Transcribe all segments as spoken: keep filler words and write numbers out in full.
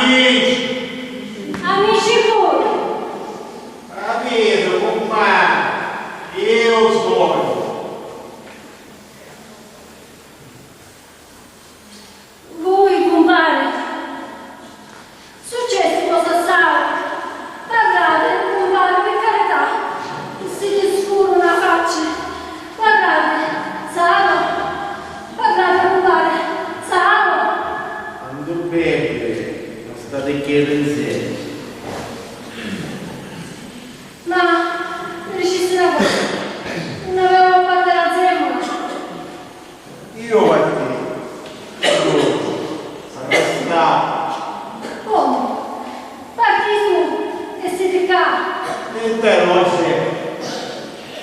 Amici! Amici puru! Capito, cumpari? Iu sognu. Vui, cumpari, successi cosa assai? Parrati, cumpari, pi carità, chi siti scuru na facci. Parrati, saru? Parrati, cumpari, saru? Quantu beddi, non stati chiedu insieme. Ma mi dicissi na cosa, non aveva a parrari a zemmula? Io parti, io sarà stato. Comu? Parti tu e siti ccà? E te lo c'è.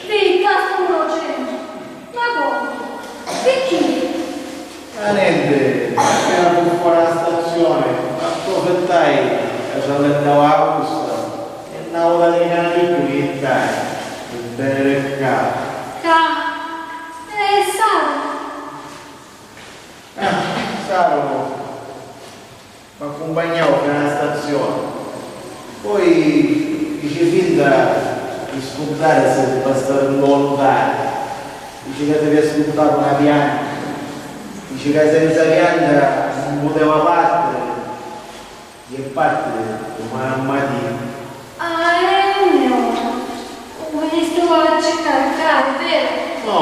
Vicca, stu nocenti. Ma comu? Picchì? Ma nenti, appena fu fora a stazione, approfittai ca s'allentava a russa e na ora di canalicu mi jittai pi veniri ccà. Ccà? E saru? Ah, saru. M'accumpagnau finu a la stazioni. Poi fici finta di scurdàrisi di passari un dolu tari. Dici ca s'avia scurdatu na pianta. Dici ca senza pianta nun puteva partiri. E parti dumani a matina. Ah, e unni ora? U vinistivu a circari ccà, è veru? No,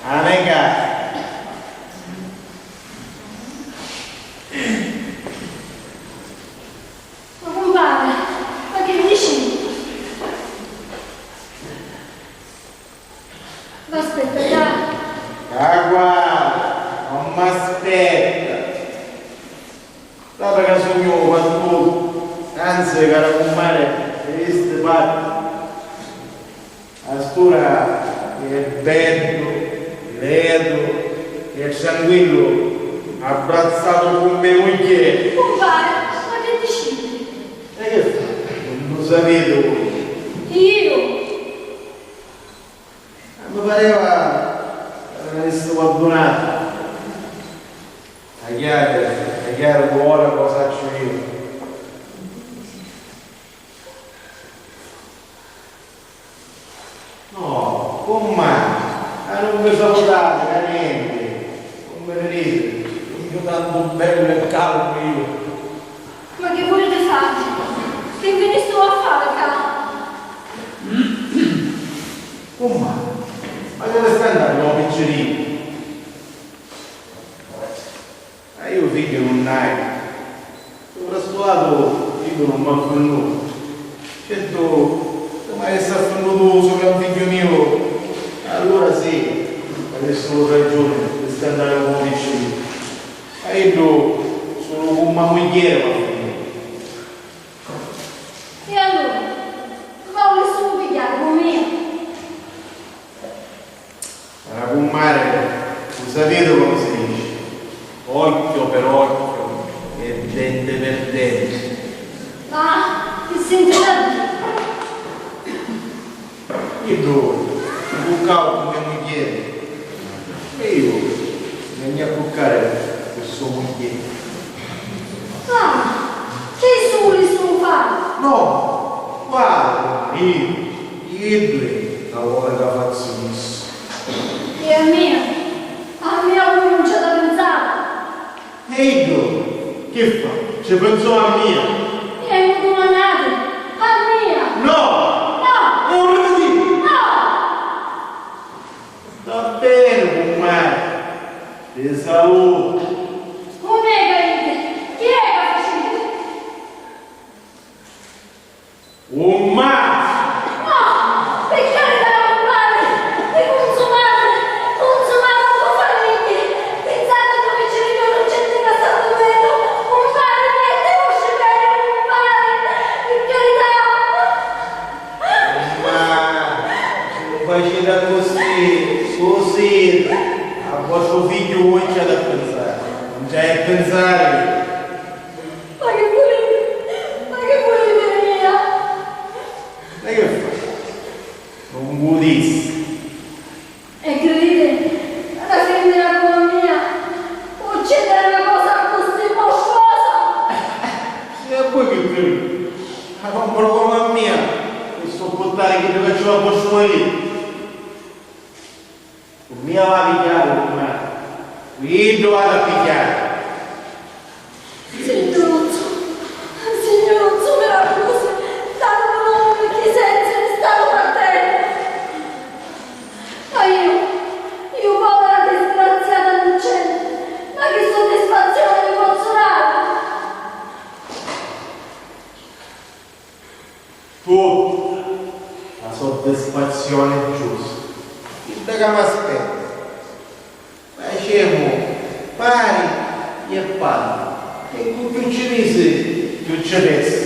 a me casa. Ma cumpari, ma chi dici? M'aspetta, dai. Ca quali? Non m'aspetta. Data ca sugnu u patrutu, anzi, cara cumpari, di sti parti. A st'ura è beddu, letu e tranquillu, abbrazzatu cu me mugghieri. Cumpari, ma chi diciti? E chi fa? Non lu sapiti vui? Iu? E mi pareva ca l'avissivu addunatu. Tagghiati, tagghiati ora ca u sacciu iu. No, cummà, ca nun mi salutati ca nenti, nun mi viditi, sugnu tantu bellu e calmu iu. Ma chi vuliti fari? Chi vinistivu a fari ccà? Cummà, ma chi vi sta andari o picciriddu? Ma iu figghiu nun n'haiu. Supra stu latu figghiu nun m'ha firnutu. Certu, si m'avissi firnutu u so gran figghiu miu, allura sì, avissi avutu ragiuni di scantari comu diciti. Ma iddu sulu cu ma mugghieri m'ha firnutu. E allura, ma vulissivu pigghiari cu mia? Cara cummari, u sapiti comu si dici? Occhio per occhio e dente per dente. Ma chi sintiti a diri? Iddu cuccau cu me mugghieri e iu veni a cuccari cu so mugghieri. Ah, chi suli su fari? No, guarda, iu. Iddu è ca voli ca fazzu chissu. E a mia? A mia vui nun ci ata pinsari? E iddu chi fa? Ci pinsò a mia? E mi dumannati? A mia? No! No! E un ripetì! No! Va beni, cummari, ti salutu. Unni è ca jiti? Chi è ca faciti? Un mazzu! No! Pi carità, cumpari! Ti cunsumati! Cunsumati, nun fa nenti! Pinsati ca u picciriddu nun c'entra sta dumennu! Cumpari, mi metti u scipeddu, cumpari! Pi carità! Ma nun faciti accussì, Susì! A vostru figghiu voi ci ata pinsari. Ma non provo a mia, e so puttane che ti faccio la borsa marito. Cu mia va a pigghiari, cummari. Cu iddu vado a pigghiari. Signuruzzu, signuruzzu miraculosu, datu lu nomu picchì senza mi stanu partennu. Ma iu, iu povera disgraziata innuccenti, ma chi soddisfazioni mi pozzu dari? Tutta la soddisfazioni giusta, chidda ca m'aspetta. Facemu pari e pari, e cu chiù ci misi, chiù ci pessi.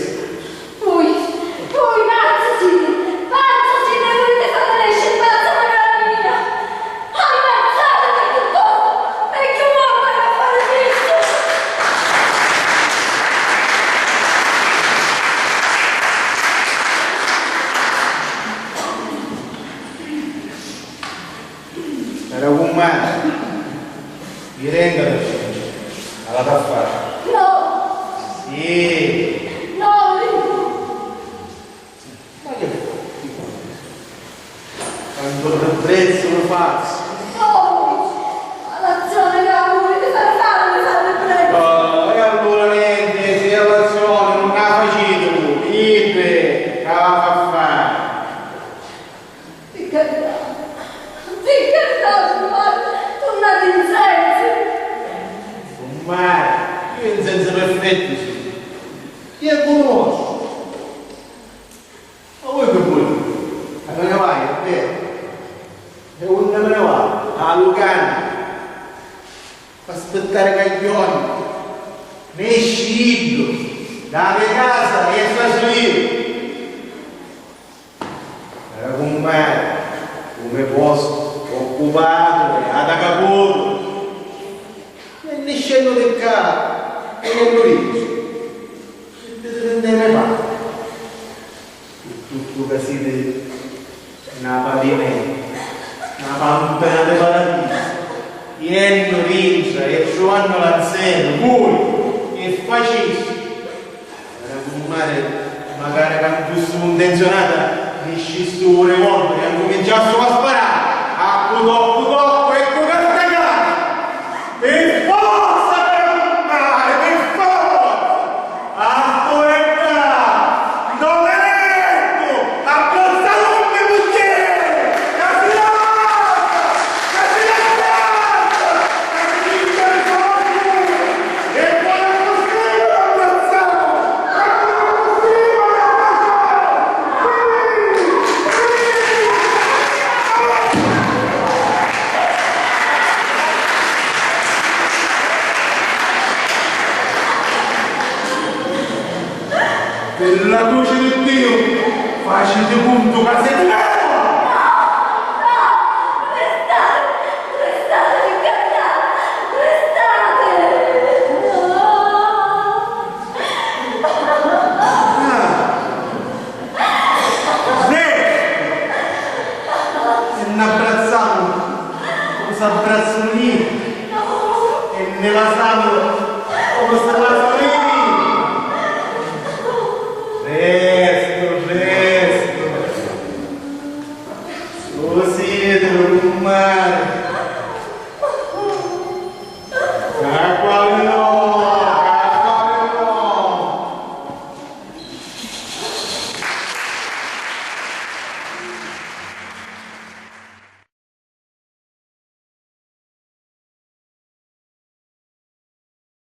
Vui, vui pazzu siti, pazzu siti e vuliti fari nesciri pazza la cara mia. Ammazzatimi chiuttostu, megghiu morta ca fari chistu! Cara cummari, mi renga la cena, la vado a fari. No! Sì! No, Enrico! Ma che fai? Tantu ribrezzu mi fazzu. No! L'azioni ca vuliti fari fari mi fa ribrezzu. Oh, e allura nenti, si è l'azioni nun la faciti, iddu ca la fa fari. Pi carità, pi carità, cumpari, turnati nzenti. Cumpari, iu nzenti perfettu sugnu. Iu cunnosciu. Ma voi che volete? Ca mi ne vaiu, è vero? E unni mi ne vaiu? A lu cannu. P'aspittari ca jorna nesci iddu da la me casa e fasu iu. Cara cumpari, lu me postu occupatu è ata caputu. E niscennu di ccà, e jennu dintra, si ti dipinni di me pari. Cu tuttu ca siti na pavimenta, na pampina di paradisu, jennu dintra e truvannu l'anzelu, vui che facisti? Cara cumpari, macari ca nun fussimu ntenzionati, niscistivu u revolviri e ancuminciastivu a sparari a cu toccu toccu e cu carta carta! Pi forza, cara cumpari, pi forza! A stu e ccà! Ndo me lettu! Abbrazzatumi, mugghieri! Ca si la vata! Ca si la schianta! Ca si vinca di solo e poi la costrega ad abbrazzare! Ca si la costrega ad abbrazzare! Sì! Sì! Pi la cruci di Diu, faciti cuntu ca siti meva! No! No! Ristate! Ristate, pi carità! Ristate! Ah! Sì! E n'abbrazzamo comu s'abbrazzanu i nivi e nni vasamo comu si vasanu i nivi. Prestu, prestu. Susìtulu, cummari.